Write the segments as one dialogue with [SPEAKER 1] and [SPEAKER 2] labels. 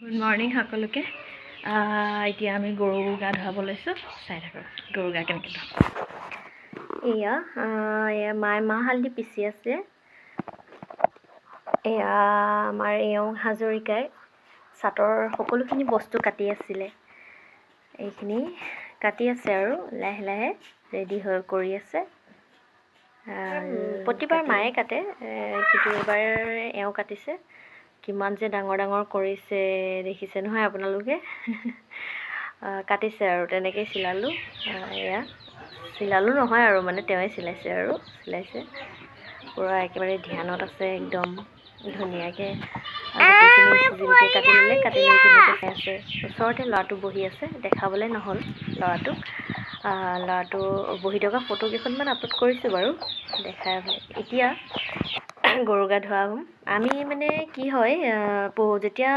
[SPEAKER 1] Good morning সকলোকে। এতিয়া আমি গৰু গা ধুৱাব লৈছোঁ। চাই থাকক গৰু গা কেনেকৈ ধুৱাম। এয়া মায়ে মাহ হালধি পিচি আছে। এয়া আমাৰ এওঁ হাজৰিকাই চাটৰ সকলোখিনি বস্তু কাটি আছিলে। এইখিনি কাটি আছে আৰু লাহে লাহে ৰেডি হৈ কৰি আছে। প্ৰতিবাৰ মায়ে কাটে, কিন্তু এইবাৰ এওঁ কাটিছে। কিমান যে ডাঙৰ ডাঙৰ কৰিছে দেখিছে নহয় আপোনালোকে। কাটিছে আৰু তেনেকেই চিলালোঁ। এয়া চিলালোঁ নহয় আৰু, মানে তেওঁৱে চিলাইছে আৰু চিলাইছে। পূৰা একেবাৰে ধ্যানত আছে, একদম ধুনীয়াকৈ গোটেইখিনি চিজিলকৈ কাটি ল'লে। কাটি লৈ কেনেকৈ আছে, ওচৰতে ল'ৰাটো বহি আছে, দেখাবলৈ নহ'ল ল'ৰাটোক। ল'ৰাটো বহি থকা ফটো কেইখনমান আপলোড কৰিছোঁ বাৰু দেখাই। এতিয়া গৰু গা ধোৱা। আমি মানে কি হয়, যেতিয়া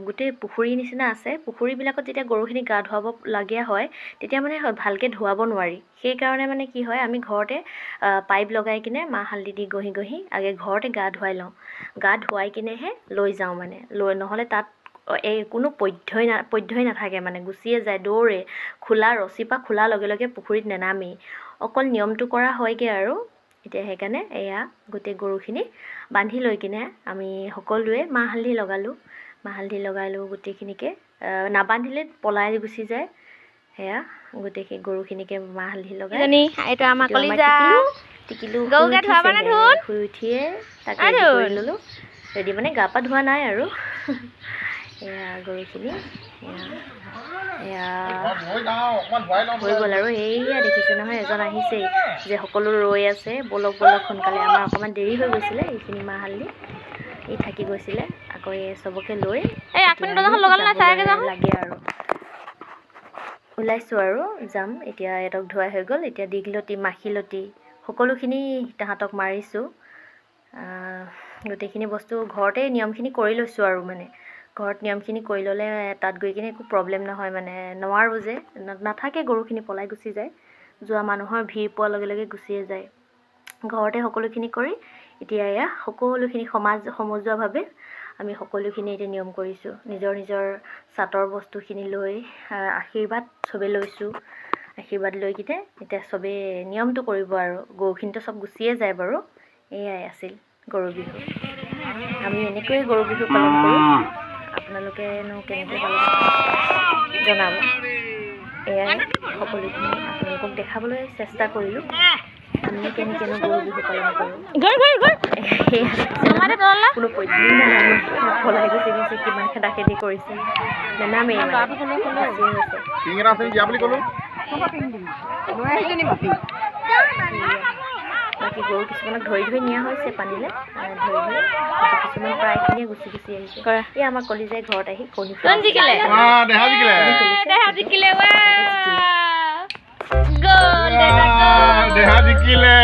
[SPEAKER 1] গোটেই পুখুৰীৰ নিচিনা আছে, পুখুৰীবিলাকত যেতিয়া গৰুখিনি গা ধুৱাব লগীয়া হয়, তেতিয়া মানে ভালকৈ ধুৱাব নোৱাৰি। সেইকাৰণে মানে কি হয়, আমি ঘৰতে পাইপ লগাই কিনে মাহ হালধি দি ঘঁহি ঘঁহি আগে ঘৰতে গা ধুৱাই লওঁ। গা ধুৱাই কিনেহে লৈ যাওঁ। মানে লৈ নহ'লে তাত এই কোনো পধ্যই নাথাকে, মানে গুচিয়ে যায়, দৌৰে। খোলা ৰছীৰ পৰা খোলাৰ লগে লগে পুখুৰীত নেনামেই। অকল নিয়মটো কৰা হয়গৈ আৰু। এতিয়া সেইকাৰণে এয়া গোটেই গৰুখিনি বান্ধি লৈ কিনে আমি সকলোৱে মাহ হালধি লগালোঁ। মাহ হালধি লগালোঁ গোটেইখিনিকে। নাবান্ধিলে পলাই গুচি যায়। সেয়া গোটেইখিনি গৰুখিনিকে মাহ হালধি লগাই।
[SPEAKER 2] এইটো আমাৰ কলিজা।
[SPEAKER 1] টিকিলো।
[SPEAKER 2] গৰু গা ধুৱাবানে ধুন?
[SPEAKER 1] শুই উঠিয়ে তাক ৰেডি কৰি ল'লোঁ। ৰেডি মানে গা পা ধোৱা নাই আৰু। এয়া গৰুখিনি এয়া হৈ গ'ল আৰু। এইয়া দেখিছে নহয়, এজন আহিছেই যে, সকলো ৰৈ আছে, ব'লক ব'লক সোনকালে। আমাৰ অকণমান দেৰি হৈ গৈছিলে। এইখিনি মাহ হালধি এই থাকি গৈছিলে। আকৌ এই চবকে লৈ লাগে আৰু ওলাইছোঁ আৰু যাম। এতিয়া এহঁতক ধুৱাই হৈ গ'ল। এতিয়া দীঘলতি মাখিলতি সকলোখিনি তাহাঁতক মাৰিছোঁ। গোটেইখিনি বস্তু ঘৰতে নিয়মখিনি কৰি লৈছোঁ আৰু। মানে ঘৰত নিয়মখিনি কৰি ল'লে তাত গৈ কিনে একো প্ৰব্লেম নহয়। মানে নোৱাৰোঁ যে, নাথাকে, গৰুখিনি পলাই গুচি যায়। যোৱা মানুহৰ ভিৰ পোৱাৰ লগে লগে গুচিয়ে যায়। ঘৰতে সকলোখিনি কৰি এতিয়া এয়া সকলোখিনি সমজুৱাভাৱে আমি সকলোখিনি এতিয়া নিয়ম কৰিছোঁ। নিজৰ নিজৰ চাটৰ বস্তুখিনি লৈ আশীৰ্বাদ চবেই লৈছোঁ। আশীৰ্বাদ লৈ কিনে এতিয়া চবেই নিয়মটো কৰিব আৰু গৰুখিনিতো চব গুচিয়ে যায় বাৰু। এয়াই আছিল গৰু বিহু। আমি এনেকৈয়ে গৰু বিহু পালন কৰোঁ। আপোনালোকেনো কেনেকৈ পালন জনাব। এয়াই সকলোখিনি আপোনালোকক দেখাবলৈ চেষ্টা কৰিলোঁ, আমি কেনেকৈনো গৰু বিহু পালন কৰোঁ। কোনো পধ্যেই নানামে, পলাই গুচি গৈছে। কিমান খেদা খেদি কৰিছে, নেনামেই মানে গুচিয়ে গৈছে। বাকী গৰু কিছুমানক ধৰি ধৰি নিয়া হৈছে পানীলৈ, ধৰি ধৰি। কিছুমান প্ৰায়খিনিয়ে গুচি গুচি আহিছে। এই আমাৰ কলিজাই ঘৰত আহি কণী
[SPEAKER 2] জিকিলে।